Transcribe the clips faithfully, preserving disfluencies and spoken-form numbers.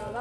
Ha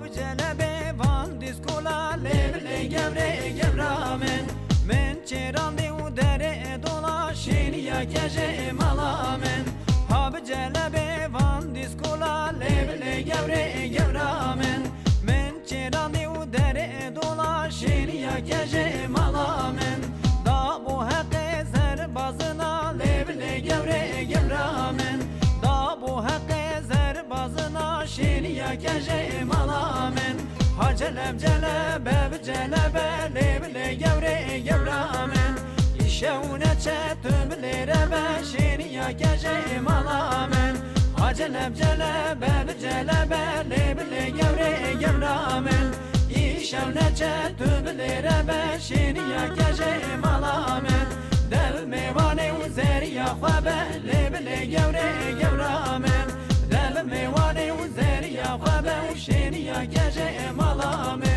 bi celebê van dîskola lê bilê gewrê gewra min. Min çêrandî û derê dola şêniya kejê mala min. Ha bi celebê van dîskola lê bilê gewrê gewra min. Min çêrandî û derê dola şêniya kejê mala min. Da bo heqê zerbazina lê bilê gewrê gewra min. Da bo heqê zerbazina şêniya kejê mala min. Ha celeb celebe bi celebe lê bilê gewrê gewra min. Îşew neçe tu bilê rebe şêniya kejê mala min. Ha celeb celebe bi celebe lê bilê gewrê gewra min. Îşew neçe tu bilê rebe şêniya kejê mala min. Dev mêvanê û zeriya xwe be lê bilê gewrê gewra min. Dev mêvanê û zeriya xwe be û şêniya kejê mala min.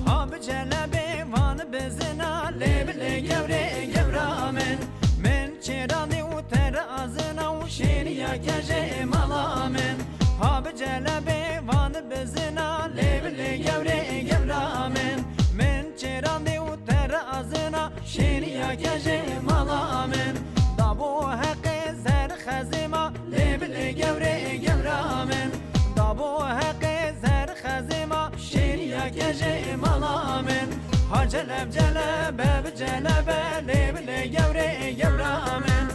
Ha bi celebê van bizina lê bilê gewrê gewra min. Min çêranî û ter azina û şêniya kejê mala min. Ha bi celebê van bizina lê bilê gewrê gewra min. Min çêranî û ter azina şêniya kejê mala min. Da bo heqê zer xezê ma lê bilê gewrê gewra min. Da bo heqê zer xezê ma şêniya kejê mala min. Ha celeb celebe bi celebe lê bilê gewrê gewra min.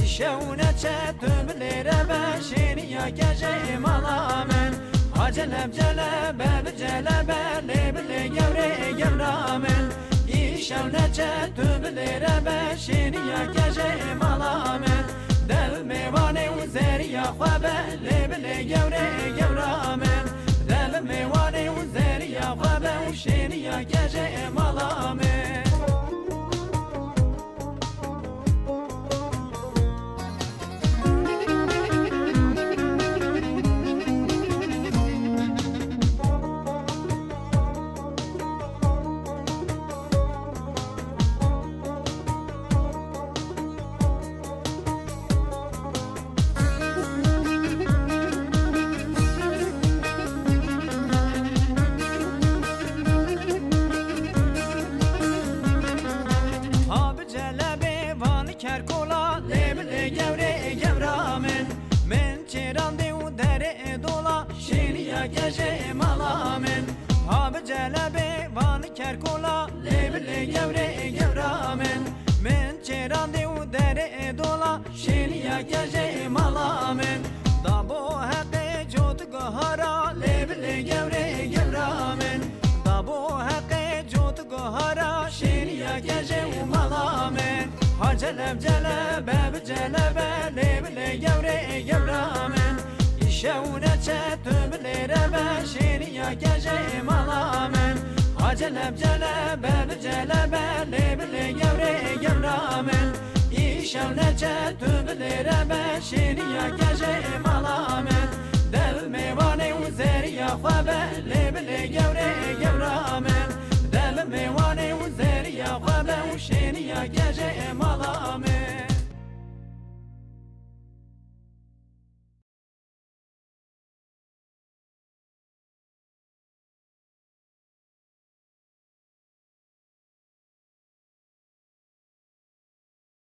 Îşew neçe tu bilê rebe şêniya kejê mala min. Ha celeb celebe bi celebe lê bilê gewrê gewra min. Îşew neçe tu bilê rebe şêniya kejê mala min. Dev mêvanê û zeriya xwe be lê bilê gewrê gewra min. Dev mêvanê û zeriya xwe be û şêniya kejê mala min. Ha bi celebê van kerkola lê bilê gewrê gewra min. Min çêrandê û derê dola şêniya kejê mala min. Ha bi celebê van kerkola lê bilê gewrê gewra min. Min çêrandê û derê dola şêniya kejê mala min. Da bo heqê cotguhara lê bilê gewrê gewra min. Da bo heqê cotguhara şêniya kejê û mala min. Ha celeb celebe bi celebe lê bilê gewrê gewra min. Îşew neçe tu bilê rebe şêniya kejê mala min. Ha celeb celebe bi celebe lê bilê gewrê gewra min. Îşew neçe tu bilê rebe şêniya